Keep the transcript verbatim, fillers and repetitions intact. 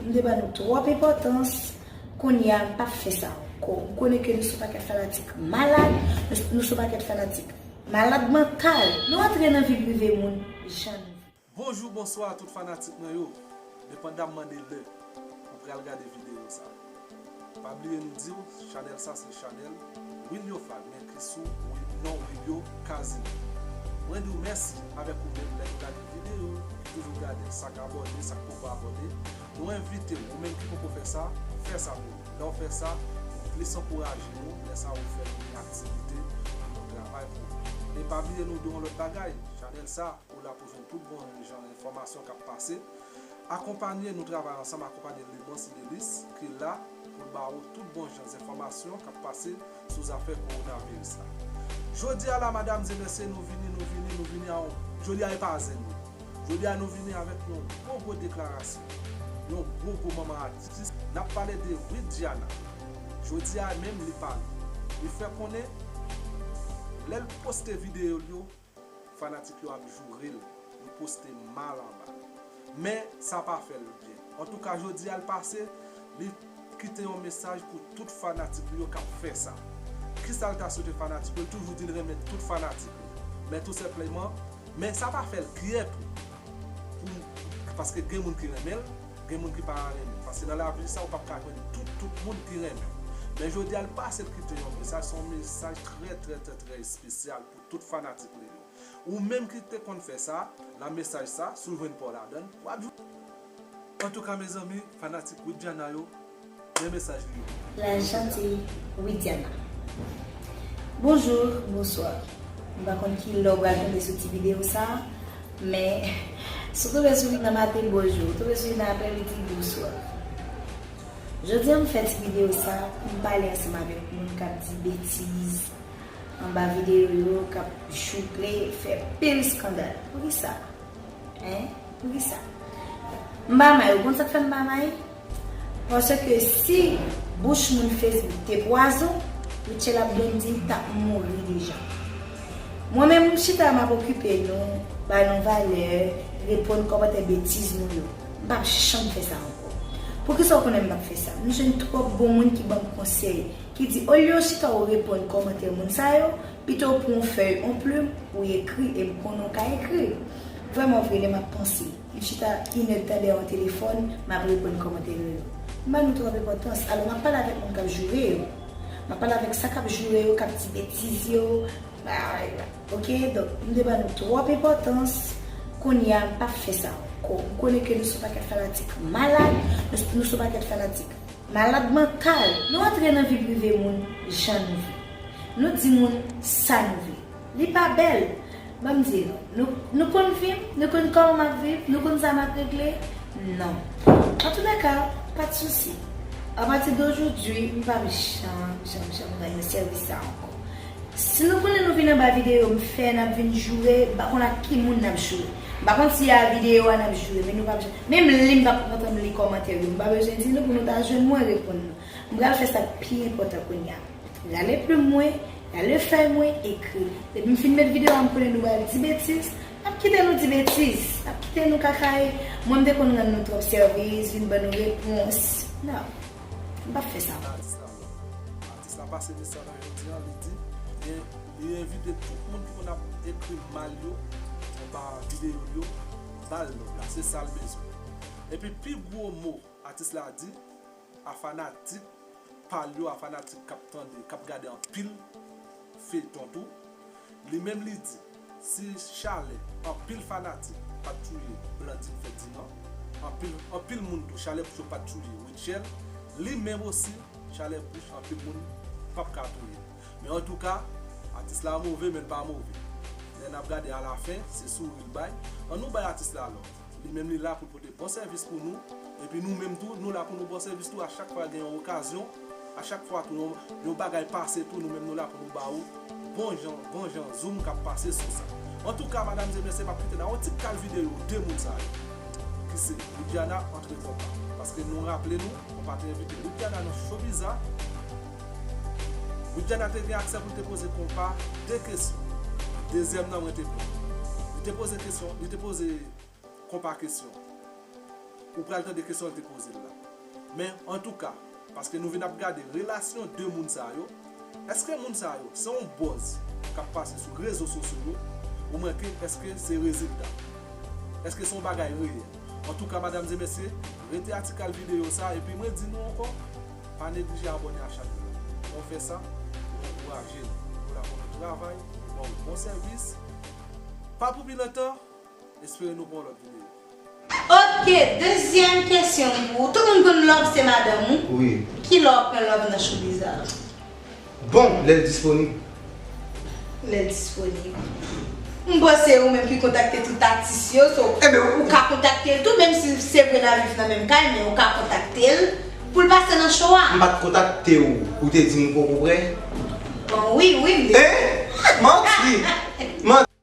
M te ba nou twòp enpòtans. Kounye a, m p ap fè sa ankò. M konnen ke nou se yon pakèt fanatik malad, nou, nou se yon pakèt fanatik malad mantal. Nou antre nan vi prive moun jan nou vle. Bonjou, bonswa tout fanatik mwen yo. Depandamman de lè ou pral gade videyo sa. Pa bliye nou di w, chanèl sa se chanèl Wilio Flag, men ki sou non Wilio Casino. Mwen di w mèsi avèk ou menm lè nou gade videyo, ki toujou gade, sa k abòne, sa k poko abòne. Nou envite w, ou menm ki poko fè sa, fè sa pou nou. Lè w fè sa, ou plis ankouraje nou, lè sa ou fè nou gen aktivite pou nou travay pou ou. E pa bliye nou di w yon lòt bagay, chanèl sa, ou la pou jwenn tout bon jan enfòmasyon k ap pase. Akonpanye nou travay ansanm, akonpanye Lemons Lelis ki la pou l ba ou tout bon jan enfòmasyon k ap pase sou zafè kowonaviris la. Jodi a la, madam e mesye, nou vini, nou vini, nou vini a yon, jodi a e pa zen nou. Jodi a nou vini avèk yon gwo gwo deklarasyon, yon gwo gwo manman atis. N ap pale de Widiana. Jodi a menm li pale. Li fè konnen lè l poste videyo l yo, fanatik yo ap joure l, yo poste mal anba l. Men sa pa fè l byen. Antouka, jodi a l pase, li kite yon mesaj pou tout fanatik li yo k ap fè sa. Kisa l ta swete fanatik yo? L toujou di l renmen tout fanatik li. Men tou senpleman, men sa pa fè l kyè tou. Pou, paske gen moun ki renmen l, gen moun ki pa renmen l. Paske nan lavi sa, ou p ap ka jwenn tout, tout moun ki renmen w. Men jodi a, l pase, l kite yon mesaj, se yon mesaj trè, trè, trè, trè espesyal pou tout fanatik li yo. Ou menm ki te konn fè sa, nan mesaj sa, si w jwenn pa w ladan l, w ap jwenn. Antouka, mezanmi, fanatik Widiana yo, men mesaj li yo. La gentille Widiana. Bonjou, bonswa. M pa konn ki lè w pral tonbe sou ti videyo sa, men si w tonbe sou li nan maten, bonjou. Ou tonbe sou li nan aprèmidi, bonswa. Jodi a, m fè ti videyo sa pou m pale ansanm avèk moun k ap di betiz anba videyo yo, k ap joure, fè pil eskandal. Poukisa? Hein? Poukisa? M pa may, ou konn sa k fè m pa may? Paske si bouch moun Facebook te pwazon, Rutshelle ap byen di l t ap mouri deja. Mwen menm, m chita, m ap okipe nou, ba nou valè, reponn kòmantè betiz moun yo. M p ap janm fè sa ankò. Poukisa w konnen m p ap fè sa? M jwenn twòp bon moun ki ban m konsèy, ki di, olye w chita w reponn kòmantè moun sa yo, pito w pran yon fèy, yon plim, ou ekri, e m konnen w ka ekri. Vrèman vre, lè m ap panse, m chita inèdtan dèyè yon telefòn, m ap reponn kòmantè yo. M ba nou twòp enpòtans. Alò, m ap pale avèk moun k ap joure yo. M ap pale avèk sa k ap joure yo, k ap di betiz yo. Oke, donk, m te ba nou twòp enpòtans. Kounye a, m p ap fè sa ankò. M konnen ke nou se yon pakèt fanatik malad, nou, nou se yon pakèt fanatik malad mantal. Nou antre nan vi prive moun jan nou vle. Nou di moun sa nou vle. Li pa bèl. Ban m di nou, nou, nou konn vi m, nou konn kòman m ap viv, nou konn sa m ap regle? Non. Antoulèka, pa de souci. Apati de ojodwi, m p ap janm, janm, janm rann nou sèvis sa ankò. Si nou konnen nou vin anba videyo m fè, n ap vin joure, m pa konn ak ki moun n ap joure. M pa konn si a videyo a n ap joure, men nou p ap janm. Menm li, m p ap pran tan m li kòmantè yo. M pa bezwen di nou pou nou ta jwenn mwen reponn nou. M pral fè sa k pi enpòtan kounye a. Rale plim mwen, rale fèy mwen, ekri. Depi m fin met videyo a, m konnen nou pral di betiz, n ap kite nou di betiz, n ap kite nou kakaye. Mwen, m te konn rann nou twòp sèvis, vin ban nou repons. Non, m p ap fè sa ankò. Atis la pase mesaj la jodi a, li di, li, li envite tout moun ki konn ap ekri mal yo anba videyo l yo, ba l love la, se sa l bezwen. Epi pi gwo mo atis la di a fanatik pa l yo, a fanatik k ap tande, k ap gade anpil feyton tou, li menm li di, si chalè anpil fanatik pa t touye Blandine Ferdinand, anpil, anpil moun tou, chalè bouch yo pa t touye Rutshelle, li menm osi, chalè bouch anpil moun p ap ka touye l. Men antouka, atis la move, men l pa move. Lè n ap gade alafen, se souri l bay. Ann nou bay atis la love. Li menm li la pou l pote bon sèvis pou nou. Epi nou menm tou, nou la pou nou ba w sèvis tou a chak fwa gen yon okazyon. A chak fwa tou yon, yon bagay pase tou, nou menm nou la pou nou ba ou bon jan, bon jan zoom k ap pase sou sa. Antouka, madam e mesye, m ap kite n a yon ti kal videyo de moun sa yo, ki se Widiana antre konpa. Paske nou raple nou, konpa te envite Widiana nan Showbiz la. Widiana te gen aksè pou l te poze konpa de kesyon. Dezyèm nan mwen te pran. Li te poze kesyon, li te poze konpa kesyon. Ou pral tande kesyon l te poze l la. Men, antouka, paske nou vin ap gade relasyon de moun sa yo, èske moun sa yo se yon buzz k ap pase sou rezo sosyo yo, oubyen ke èske se rezilta? Èske se yon bagay reyèl? Antouka, madam e mesye, rete a ti kal videyo sa, epi mwen di nou ankò, pa neglije abòne a chanèl la. Lè w fè sa, ou ankouraje nou. Ou la pou nou travay, ou ba w bon sèvis. Pa pou pi lontan, espere nou pou yon lòt videyo. Ok, dezyèm kesyon pou ou. Tout moun konn love se madanm ou. Wi. Kilè w ap pran love nan showbiz la? Bon, lè l disponib. Lè l disponib. M panse ou menm ki kontakte tout atis yo, so Ebyen, ou ka kontakte l tou, menm si se vre n a viv nan menm kay, men ou ka kontakte l pou l pase nan show a. M pa t kontakte w, ou te di m ou poko prè? Bon, wi, wi, m te. Hein? Manti! Manti!